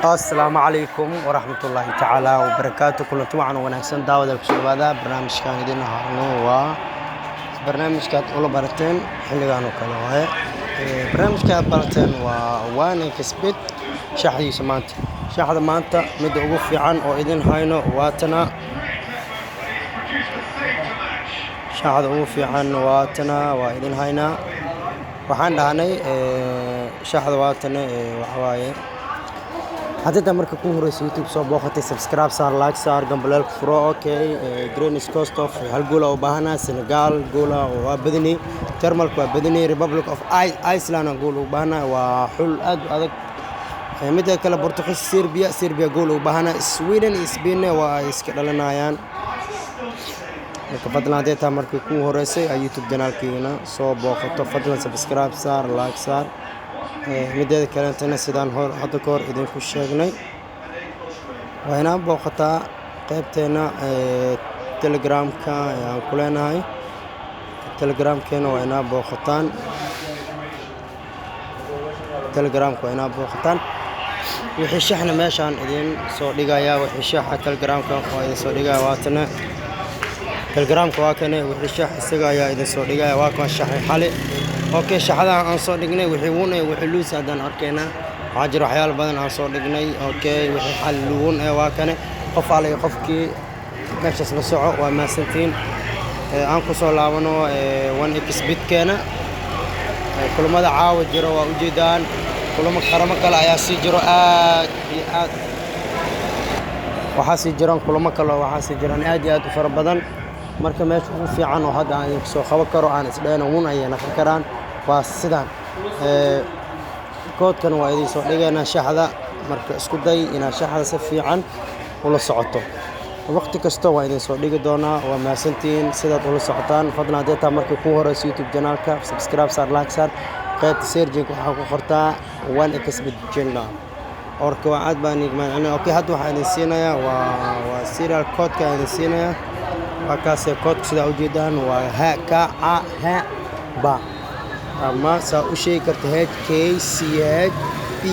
Asalaamu calaykum waraxmatullaahi tacaala wabarakaatu. Kulanti wacan oo wanaagsan, daawada, kusoo dhawaada barnaamijkan idin hayno. Waa barnaamijkaad ula barateen xilligan oo kale waaye. Barnaamijka aad barateen waa 1xBet shaxdiisa maanta. Shaxda maanta midda ugu fiican oo idin hayno waatana. Shaxda ugu fiican waatana, waa idin haynaa. Waxaan dhahnay shaxda waatana. Waxawaaye, haddii marka ku horeysa YouTube soo booqatay, subscribe saar, like saar, gambaleelka furo. Okay, Greens Coast of hal goola u baahanaa. Senegal goola waa badini, Denmark waa badini, Republic of Iceland gool u baahanaa, waa xul aad u adag. Midda kale, Portugal, Serbia, Serbia gool u baahanaa. Sweden iyo Spain waa ay iska dhalinayaan. Marka fadlan, haddii taa markii kuu horeysay ay YouTube channelkeena soo booqato, fadlan subscribe saar, like saar. Mideeda kaleetana, sidaan hor hadda ka hor idinku sheegnay, waa inaa booqataa qeybteena Telegramka aan ku leenahay. Telegramkeena waa inaa booqataan, Telegramka waa inaa booqataan. Wixii shaxna meeshaan idin soo dhigaya, wixii shaxa Telegramka waa idin soo dhigaya. Waatana Telegramka, waa kane. Wixii shax isaga ayaa idin soo dhigaya. Waa kan shaxay xali. Okay, shaxdaha aan soo dhignay, wixii win eh, wixii lose haddaan arkaynaa. Waxaa jira waxyaalo badan aan soo dhignay. Okay, wixii xal win eh waa kane. Qof alay qofkii meeshaas la soco, waa mahadsantiin. Aan ku soo laabano 1xBetkeena. Kulamada caawa jiro waa ujeedaan. Kulamo qaramo kale ayaa sii jiro aad iyo aad. Waxaa sii jiraan kulamo kale, waxaa sii jiraan aad iyo aad u fara badan. Marka meesha ugu fiican oo hadda aan idinku soo qaban karo, aan isdhehno win ayay naqon karaan, waa sidaan. Koodkan waa idin soo dhigaynaa shaxda. Marka isku day inaad shaxda si fiican ula socoto. Waqti kasta waa idin soo dhigi doonaa. Waa mahadsantihiin sidaad ula socotaan. Fadlan, haddii taa markii kuu horeyso YouTube channelka, subscribe saar, like saar. Qaybta searching waxaa ku qortaa 1xBet channel. Orka waa aad baan idin mahadcelinaya. Okay, hadda waxaan idin siinayaa waa serial code-ka idin siinayaa. Waa kaasee koodka, sidaa ujeedaan, waa H K A H ba, ama saa u sheegi karta HKCH B.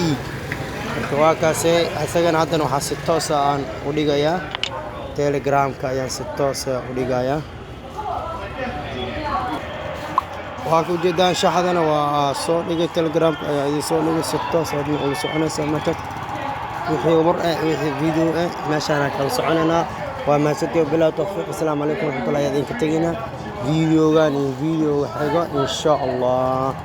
Marka waa kaasee isagana. Haddana waxaa si toosa aan u dhigayaa Telegramka, ayaan si toosa u dhigayaa. Waxaa ka ujeedaan, shaxdana waa soo dhigay, Telegramka ayaa idin soo dhigay. Si toos aadna ula soconaysaa. Marka wixii war eh, wixii video eh, meeshaanaan kala soconaynaa. Waa mahadsantihi, bilaa tawfiiq. Asalaamu calaykum waraxmatullahi. Idinka tegaynaa videogan iyo videoga xigo, insha Allah.